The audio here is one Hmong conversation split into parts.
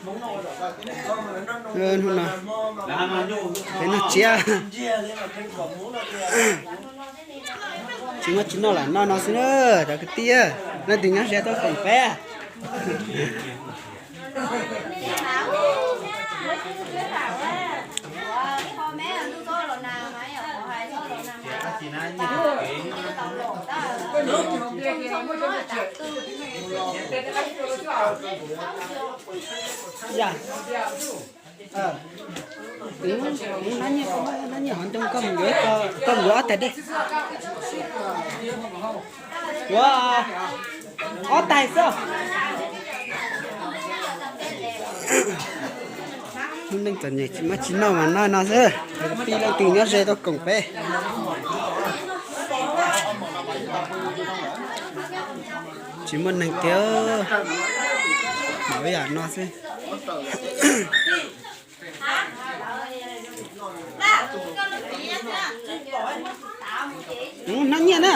Hnub no peb noj tsiab. Tsis muaj tsis noj lam noj no xwb na, cov kwv tij. Leej twg nyob ze tuaj koom peb. Kuv hnab nyiaj, hnab nyiaj hov ntoo, koj mus yuav ob tais dej. Ua ob tais xwb. Hnub neej txom nyem tsis muaj tsis noj mas noj no xwb. Peb leej twg nyob ze tuaj koom peb. Tsis muaj neeg tiag, mam ib yam no xwb. Hnab nyiaj na.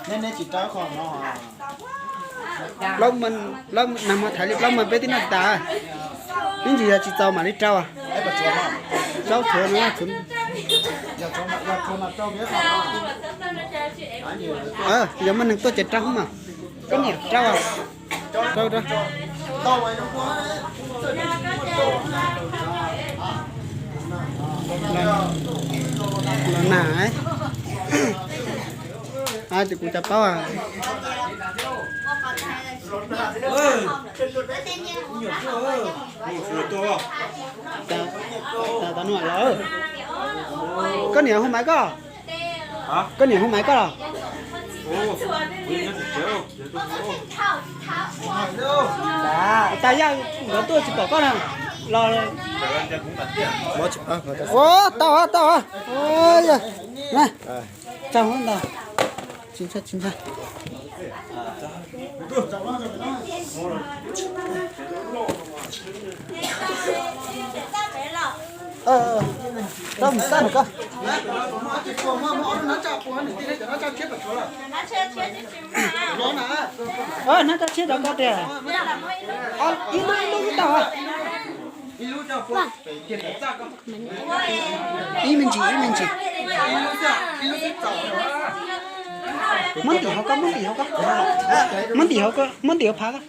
Neb, neb tsis rau qhov no. Plaub, nag hmo thaiv li plaub mas peb twb noj tas. Ib ntsis yog tsis txaus mam li rau. Plaub tshuav no, yog muaj neeg tuaj ces rau mas. Koj niam rau, rau, rau. Los nag, ces kuv cov paub. Koj niam hu maiv koj? Koj niam hu maiv koj los? Tas yaj nkawd tuaj tsis pom koj na. Los, ua tau tau. Tsaug ntau. Tsis ntshai, tsis ntshai. Tau mus txaj no koj. Hnab tsab tshiab rau koj tiag. Ib lub ib lub tau. Ib me ntsis, ib me ntsis. Muab ntim hauv koj, muab ntim hauv koj. Muab ntim hauv koj, muab ntim hauv phav koj.